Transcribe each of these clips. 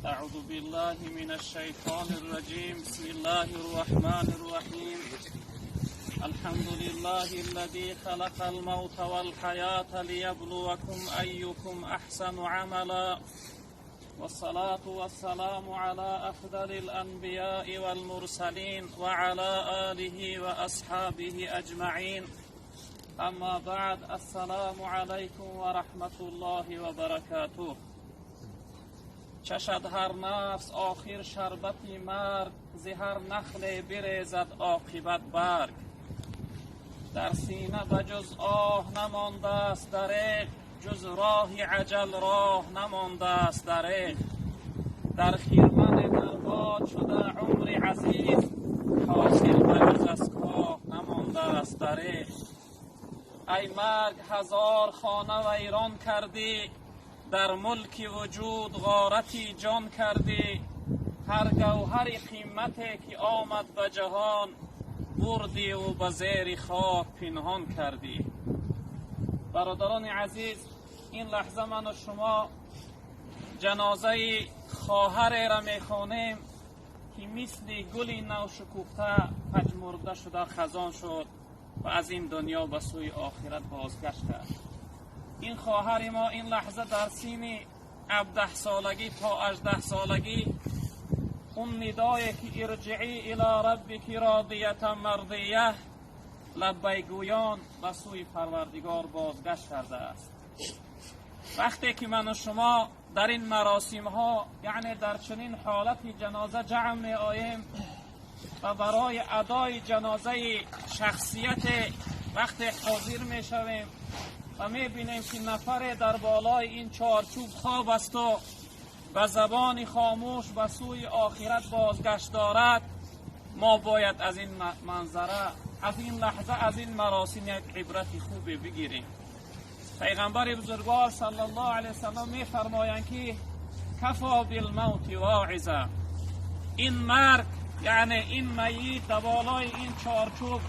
أعوذ بالله من الشيطان الرجيم. بسم الله الرحمن الرحيم. الحمد لله الذي خلق الموت والحياة ليبلوكم أيكم أحسن عملا، والصلاة والسلام على أفضل الأنبياء والمرسلين وعلى آله وأصحابه أجمعين. أما بعد، السلام عليكم ورحمة الله وبركاته. چشد هر نفس آخر شربتی مرگ، ز هر نخل برزد عاقبت برگ. در سینه بجز آه نمانده است دریغ، جز راه اجل راه نمانده است دریغ. در خرمن برباد شده عمر عزیز، حاصل بجز از کاه نمانده است دریغ. ای مرگ، هزار خانه ویران کردی، در ملک وجود غارتی جان کردی. هر گوهر قیمتی که آمد به جهان، بردی و به زیر خاک پنهان کردی. برادران عزیز، این لحظه من و شما جنازه خواهر را میخوانیم که مثل گل نو شکفته پژمرده شده، خزان شد و از این دنیا به سوی آخرت بازگشت کرد. این خواهر ما این لحظه در سین 17 سالگی تا 18 سالگی، اون ندایی که ارجعی الی ربک راضیة مرضیه لبیک گویان به سوی پروردگار بازگشت کرده است. وقتی که من و شما در این مراسم ها، یعنی در چنین حالت جنازه جمع می آییم و برای ادای جنازه شخصیت وقتی حاضر می شویم و می بینیم که نفر در بالای این چارچوب خواب است و به زبان خاموش به سوی آخرت بازگشت دارد، ما باید از این منظره، از این لحظه، از این مراسم یک عبرت خوبی بگیریم. پیغمبر بزرگوار صلی الله علیه وسلم می فرمایند که کفی بالموت واعظا. این مرگ، یعنی این میت در بالای این چارچوب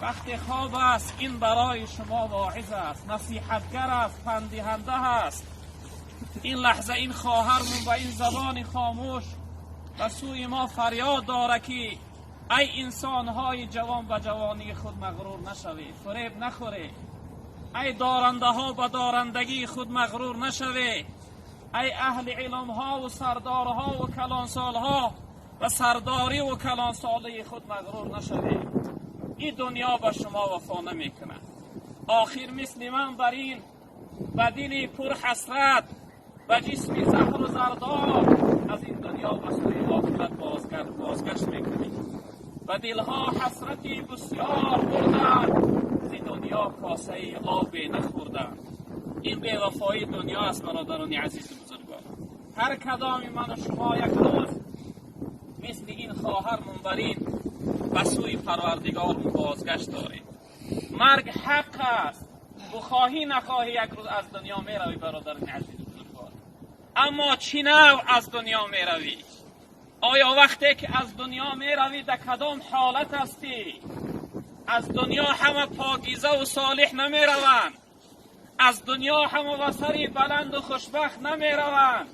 وقتی خواب است، این برای شما واعظ است، نصیحتگر است، پنددهنده است. این لحظه این خواهرمون با این زبان خاموش به سوی ما فریاد داره که ای انسانهای جوان، به جوانی خود مغرور نشوید، فریب نخورید. ای دارنده ها، به دارندگی خود مغرور نشوید. ای اهل علم ها و سردارها و کلانسال ها، به سرداری و کلانسالی خود مغرور نشوید. این دنیا به شما وفا نمیکنه. آخر مثل من بر این به دل پر حسرت، به جسم زهر و زرداب از این دنیا به سوی آخرت بازگشت میکنید و دلها حسرتی بسیار بردن، ز دنیا کاسه آب نخوردن. این بی‌وفایی دنیا است. برادران عزیز و بزرگوار، هر کدام من و شما یک روز مثل این خواهر منبرین به سوی پروردگار بازگشت داریم. مرگ حق است، بخواهی نخواهی یک روز از دنیا می روی. برادران عزیز بزرگوار، اما چی نوع از دنیا می روی؟ آیا وقتی که از دنیا می روی در کدام حالت هستی؟ از دنیا همه پاکیزه و صالح نمی روند. از دنیا همه با سری بلند و خوشبخت نمی روند.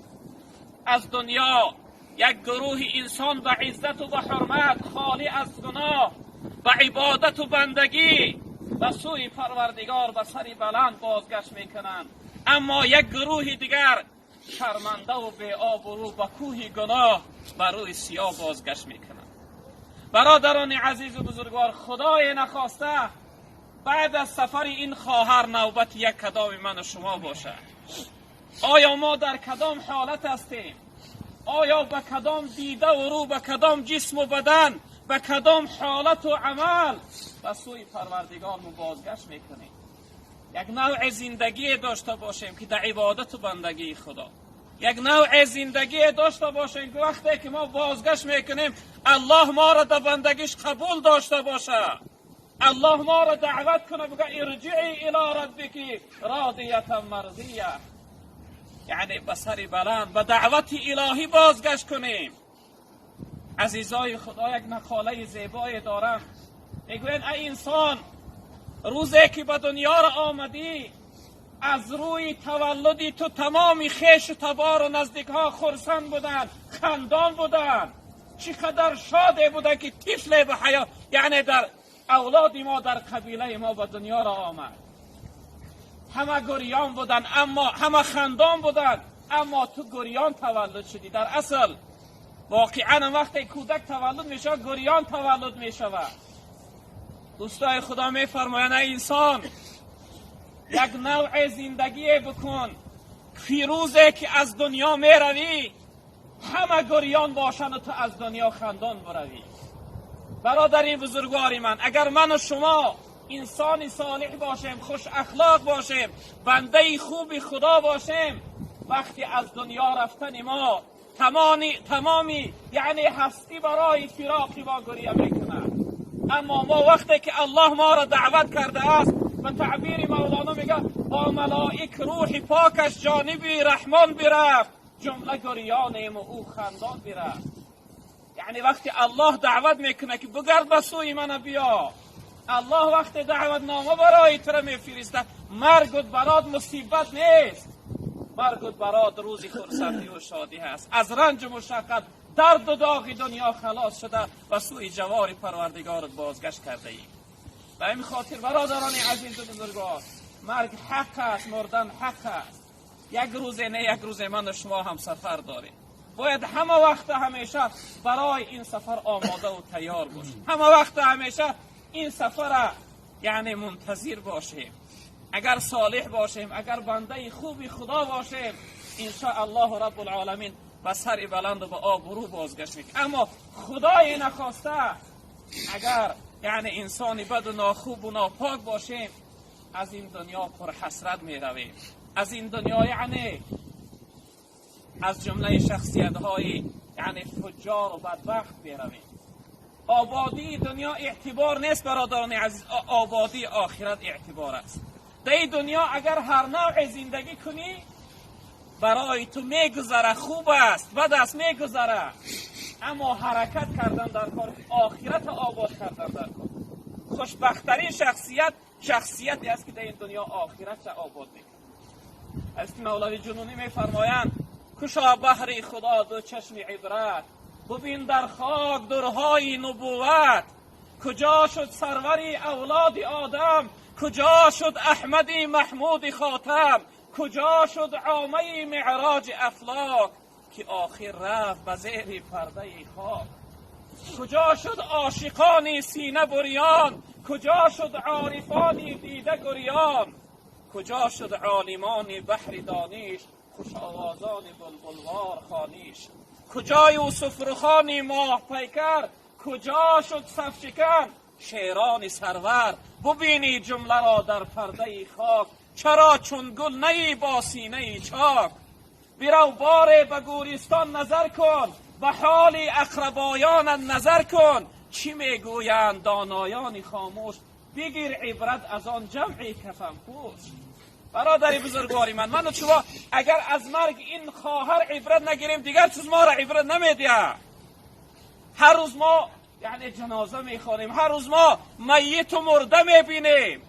از دنیا یک گروه انسان به عزت و به حرمت، خالی از گناه، به عبادت و بندگی به سوی پروردگار به سری بلند بازگشت میکنند، اما یک گروه دیگر شرمنده و بی آبرو به کوه گناه بر روی سیاه بازگشت میکنند. برادران عزیز و بزرگوار، خدای نخواسته بعد از سفر این خواهر نوبت یک کدام من و شما باشه. آیا ما در کدام حالت هستیم؟ آیا به کدام دیده و رو، به کدام جسم و بدن، به کدام حالت و عمل به سوی پروردگار ما بازگشت میکنیم؟ یک نوع زندگی داشته باشیم که در عبادت و بندگی خدا، یک نوع زندگی داشته باشیم که وقتی که ما بازگشت میکنیم، الله ما را در بندگیش قبول داشته باشه، الله ما را دعوت کنه، بگه ارجعی الی ربک راضیة مرضیة. یعنی به سر بلند به دعوت الهی بازگشت کنیم. عزیزای خدا، یک مقاله زیبای دارم. میگوین ای انسان، روزی که به دنیا را آمدی Аз рӯи таваллуди ту тамоми хешу табору наздикҳо хурсанд буданд, хандон буданд. Чӣ қадар шоде буда, ки тифле ба ҳаёт, яъне дар авлоди мо, дар қабилаи мо ба дунё ро омад. Ҳама гирён буданд, аммо ҳама хандон буданд, аммо ту гирён таваллуд шудӣ. Дар асл воқеан вақте кӯдак таваллуд мешавад, гирён таваллуд мешавад. Дӯстои Худо мефармоянд: эй инсон, як навъ зиндагӣ бикун, фирӯзе ки аз дунё меравӣ, ҳама гирён бошанд ва ту аз дунё хандон биравӣ. Бародари бузургвори ман, агар ман ва шумо инсони солеҳ бошем, хушахлоқ бошем, бандаи хуби Худо бошем, вақте аз дунё рафтани мо тамоми яъне ҳастӣ барои фироқи мо гиря мекунад. Аммо мо вақте ки Аллоҳ моро даъват кардааст, ба таъбири Мавлоно мегӯяд: бо малоик рӯҳи покаш ҷониби Раҳмон бирафт, ҷумла гирёнем ва ӯ хандон бирафт. Яъне вақте Аллоҳ даъват мекунад, ки бигард ба сӯи ман, биё, Аллоҳ вақте даъватнома барои туро мефиристад, маргут барот мусибат нест, маргут барот рӯзи хурсандӣ ва шодӣ ҳаст. Аз ранҷу мушаққат, дарду доғи дунё халос шуда, ба сӯи ҷавори Парвардигорат бозгашт кардаӣ. Ба ҳамин хотир, бародарони азизу бузургвор, марг ҳақ аст, мурдан ҳақ аст. Як рӯзе не, як рӯзе ман ва шумо ҳам сафар дорем. Бояд ҳама вақт ҳамеша барои ин сафар омода ва тайёр бошем. Ҳама вақт ҳамеша ин сафара яъне мунтазир бошем. Агар солеҳ бошем, агар бандаи хуби Худо бошем, иншоаллоҳу Раббулъоламин ба сари баланд ва ба обрӯ бозгашт мекунем. Аммо Худои нахоста, агар яъне инсони баду нохубу нопок бошем, аз ин дунё пурҳасрат меравем. Аз ин дунё яъне аз ҷумлаи шахсиятҳои яъне фуҷҷору бадбахт меравем. Ободии дунё эътибор нест, бародарони азиз, ободии охират эътибор аст. Дар ин дунё агар ҳар навъе зиндагӣ кунӣ, барои ту мегузара, хуб аст, бад аст, мегузара. Аммо ҳаракат кардан дар кор, охират обод кардан дар кор. Хушбахттарин шахсият шахсияте аст, ки дар ин дунё охиратша обод мекунад. Аз ки Мавлави Ҷунунӣ мефармоянд: кушо баҳри Худо ду чашми ибрат, бубин дар хок дурҳои нубувват. Куҷо шуд сарвари авлоди Одам, куҷо шуд Аҳмади Маҳмуди Хотам, куҷо шуд омаи меъроҷи афлок, ки охир рафт ба зери пардаи хок. Куҷо шуд ошиқони сина бурён, куҷо шуд орифони дида гирён, куҷо шуд олимони баҳри дониш, хушовозони булбулвор хониш, куҷо Юсуф рухони моҳ пайкар, куҷо шуд сафшикан шерони сарвар. Бубинӣ ҷумларо дар пардаи хок, чаро чун гул наӣ бо синаи чок. Бирав боре ба гӯристон назар кун, ба ҳоли ақрабоёнат назар кун. Чӣ мегӯянд доноёни хомӯш, бигир ибрат аз он ҷамъи кафанпӯш. Бародари бузургвори ман, ману шумо агар аз марги ин хоҳар ибрат нагирем, дигар чиз моро ибрат намедиҳад. Ҳар рӯз мо яъне ҷаноза мехонем, ҳар рӯз мо майиту мурда мебинем.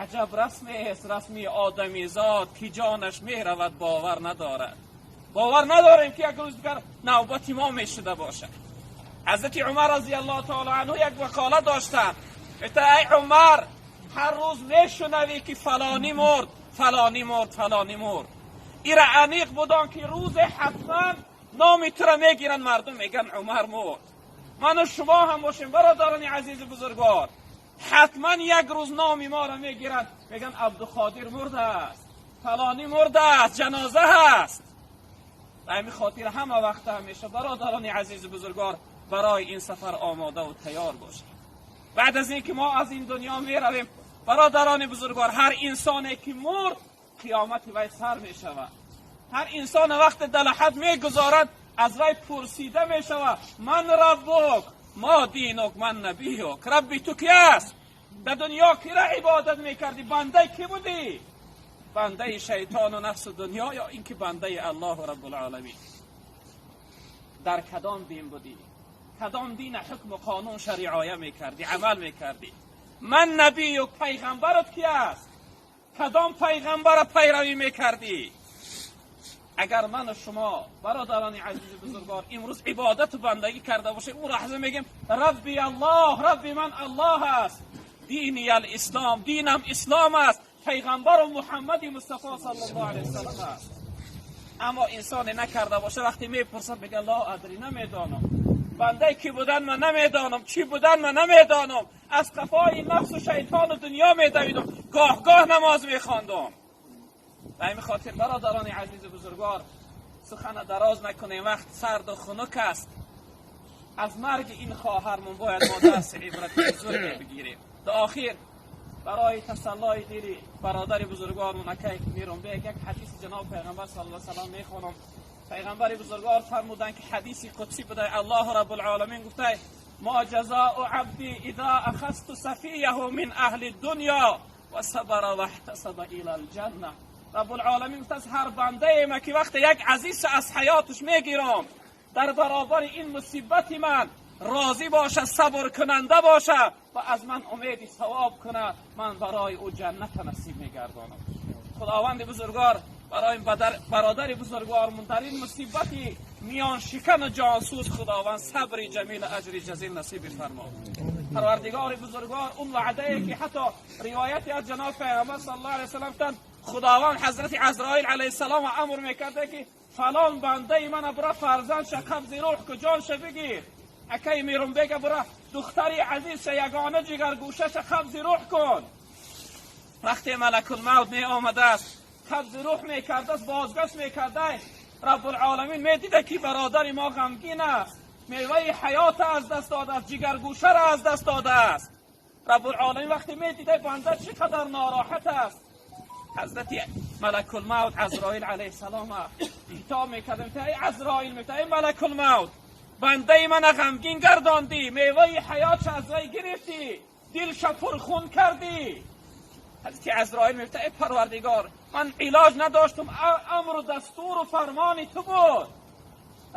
Аҷаб расмест расми одамизод, ки ҷонаш меравад, бовар надорад. Бовар надорем, ки як рӯз дигар навбати мо мешуда бошад. Ҳазрати Умар разияллоҳу таоло анҳу як вақола доштанд. Эй Умар, ҳар рӯз мешунавӣ, ки фалонӣ мурд, фалонӣ мурд, фалонӣ мурд. Ира аниқ будон, ки рӯзе ҳатман номи туро мегиранд, мардум мегӯянд: Умар мурд. Ману шумо ҳам бошем, бародарони азизу бузургвор, ҳатман як рӯз номи моро мегиранд, мегӯянд: Абдуқодир мурдааст, фалонӣ мурдааст, ҷаноза ҳаст. Ба ҳамин хотир ҳама вақта ҳамеша, бародарони азизу бузургвор, барои ин сафар омода ва тайёр бошем. Баъд аз инки мо аз ин дунё меравем, бародарони бузургвор, ҳар инсоне ки мурд, қиёмати вай сар мешавад. Ҳар инсон вақте дар лаҳд мегузорад, аз вай пурсида мешавад: ман раббук, ма динук, ман набиюк. Рабби ту ки аст? Дар дунё кира ибодат мекардӣ? Бандаи кӣ будӣ? Бандаи шайтону нафсу дунё ё инки бандаи Аллоҳу Раббулъоламин? Дар кадом дин будӣ? Кадом дина ҳукму қонун риоя мекардӣ, амал мекардӣ? Ман набиюк, пайғамбарат ки аст? Кадом пайғамбара пайравӣ мекардӣ? Агар ман ва шумо, бародарони азизи бузургвор, имрӯз ибодату бандагӣ карда бошем, он лаҳза мегӯем: Рабби Аллоҳ, Рабби ман Аллоҳ аст, дини алислом, динам ислом аст, пайғамбару Муҳаммади Мустафо саллаллоҳу алайҳи васаллам аст. Аммо инсоне накарда боша, вақте мепурсад, мега: Ло адри, намедонам, бандае ки будан ман намедонам, чӣ будан ман намедонам, аз қафои нафсу шайтону дунё медавидам, гоҳ гоҳ намоз мехондам. Ба ҳамин хотир, бародарони азизи бузургвор, сухана дароз накунем, вақт сарду хунук аст. Аз марги ин хоҳармон бояд мо дарси ибрати бузурге бигирем. До охир барои тасаллои дили бародари бузургвормон акай Миронбек як ҳадиси ҷаноб пайғамбар саллаллоҳу алайҳи васаллам мехонам. Пайғамбари бузургвор фармуданд, ки ҳадиси қудсӣ буда, Аллоҳу раббулъоламин гуфта: ма ҷазоу абди иза ахасту сафияҳу мин аҳли дунё ва сабара ваҳтасаба ила лҷанна. Раббулъоламин гуфтааст: ҳар бандае ма ки вақте як азизша аз ҳаёташ мегирам, дар баробари ин мусибати ман розӣ боша, сабркунанда боша ва аз ман умеди савоб кунад, ман барои ӯ ҷанната насиб мегардонам. Худованди бузургвор барои бародари бузургвормон дар ин мусибати миёншикану ҷонсӯз Худованд сабри ҷамил, аҷри ҷазил насиб бифармо. Парвардигори бузургвор он ваъдае ки ҳатто ривояте аз ҷаноб пайғамбар саллаллоҳу алайҳи васаллам гуфтанд, Худованд ҳазрати Азроил алайҳиссалом амр мекарда, ки фалон бандаи мана бира, фарзандша қабзи рӯҳ ку, ҷонша бигир, акаи Миронбега бира, духтари азизша, ягона ҷигаргӯшаша қабзи рӯҳ кун. Вақте малакулмавт меомадааст, қабзи рӯҳ мекардааст, бозгашт мекарда, Раббулъоламин медида, ки бародари мо ғамгин аст, меваи ҳаёта аз даст додааст, ҷигаргӯшаро аз даст додааст. Раббулъоламин вақте медида, банда чӣ қадар нороҳат аст, ҳазрати малакулмавт Азроил алайҳиссалом хитоб мекардам: эй Азроил, мегуфт, эй малакулмавт, бандаи мана ғамгин гардондӣ, меваи ҳаётша аз вай гирифтӣ, дилша пурхун кардӣ. Ҳазрати Азроил мегуфт: эй Парвардигор, ман илоҷ надоштам, амру дастуру фармони ту буд.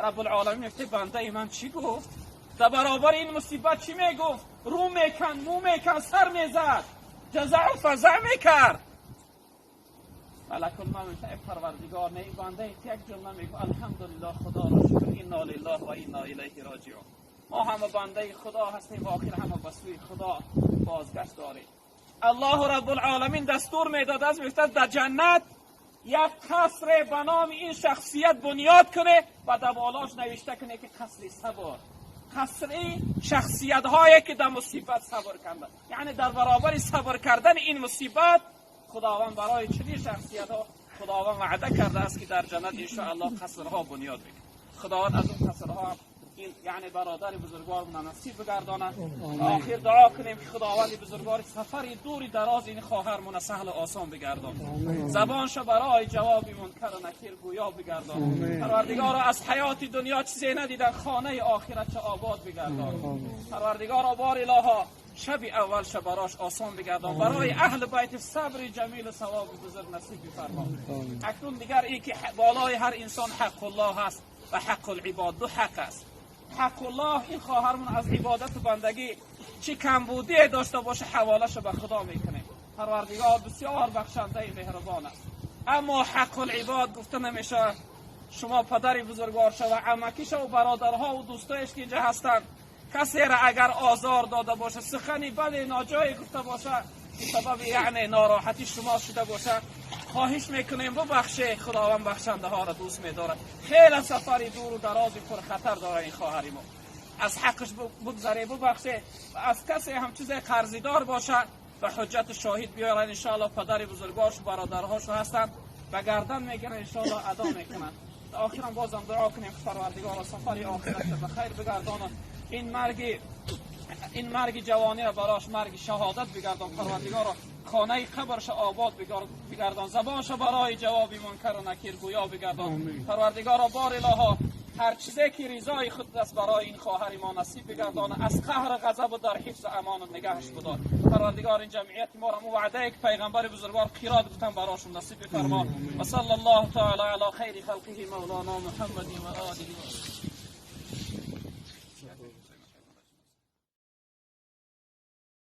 Раббулъоламин мегуфт: бандаи ман чӣ гуфт дар баробари ин мусибат, чӣ мегуфт? Рӯ меканд, мӯ меканд, сар мезад, ҷазаъу фазаъ мекард. Малакулмавт мегуфт: эй Парвардигор, не, бандаи як ҷумла мегуфт: алҳамдулиллоҳ, Худоро шукр, инна лиллоҳ ва инна илайҳи роҷиун. Мо ҳама бандаи Худо ҳастем ва охир ҳама ба сӯи Худо бозгашт дорем. Аллоҳу раббулъоламин дастур медодааст, мегуфтад: дар ҷаннат як қасре ба номи ин шахсият бунёд куне ва дар болош навишта куне, ки қасри сабр, қасри шахсиятҳое ки дар мусибат сабр карданд. Яъне дар баробари сабр кардани ин мусибат, Худованд барои чунин шахсиятҳо, Худованд ваъда кардааст, ки дар ҷаннат иншоаллоҳ қасрҳо бунёд мекунад. Худованд аз он қасрҳо ҳам ин, яъне бародари бузургвор насиб бигардонад. Охир дуо кунем, ки Худованди бузургвор сафари дури дароз ин хоҳармона саҳлу осон бигардон, забонша барои ҷавоби мункару накир гӯё бигардон. Парвардигоро, аз ҳаёти дунё чизе надидан, хонаи охиратша обод бигардон. Парвардигоро, бор илоҳо, шаби аввалша барош осон бигардон, барои аҳли байти сабри ҷамилу савоби бузург насиб бифармо. Акнун дигар ин ки болои ҳар инсон ҳаққуллоҳ ҳаст ва ҳаққулибод, ду ҳақ аст. Ҳаққуллоҳ, ин хоҳармон аз ибодату бандагӣ чӣ камбудие дошта боша, ҳаволаша ба Худо мекунем. Парвардигор бисёр бахшандаи меҳрубон аст. Аммо ҳаққулибод гуфта намешавад. Шумо падари бузургвор шава, амакӣ шава, бародарҳову дӯстоеш ки инҷа ҳастанд, касеро агар озор дода боша, сухани баде ноҷое гуфта боша, ки сабаби, яъне, нороҳатӣ шумо шуда боша, хоҳиш мекунем, бубахше. Худованд бахшандаҳоро дӯст медорад. Хеле сафари дуру дарози пурхатар дора ин хоҳари мо. Аз ҳаққаш бигзаре, бубахше. Ва аз касе ҳам чизе қарзидор боша, ба ҳуҷҷату шоҳид биёранд. Иншоаллоҳ, падари бузургворшу бародарҳошу ҳастанд, ба гардан мегиранд, иншоаллоҳ, адо мекунанд. Охирам бозам дуо кунем, ки Парвардигоро сафари охиратша ба хайр бигардонад, ин марги ҷавониро барош марги шаҳодат бигардон. Парвардигоро, хонаи қабрша обод бигардон, забонша барои ҷавоби мункару накир гӯё бигардон. Парвардигоро, бор илоҳо, ҳар чизе ки ризои худ аст, барои ин хоҳари мо насиб бигардона, аз қаҳру ғазабу дар ҳифзу амону нигаҳаш бидор. Парвардигор, ин ҷамъияти моро мо ваъдае ки пайғамбари бузургвор қирот гуфтан, барошон насиб бифармо. Ва салла Аллоҳу таала ала хайри халқиҳи мавлоно Муҳаммадин ва олиҳи.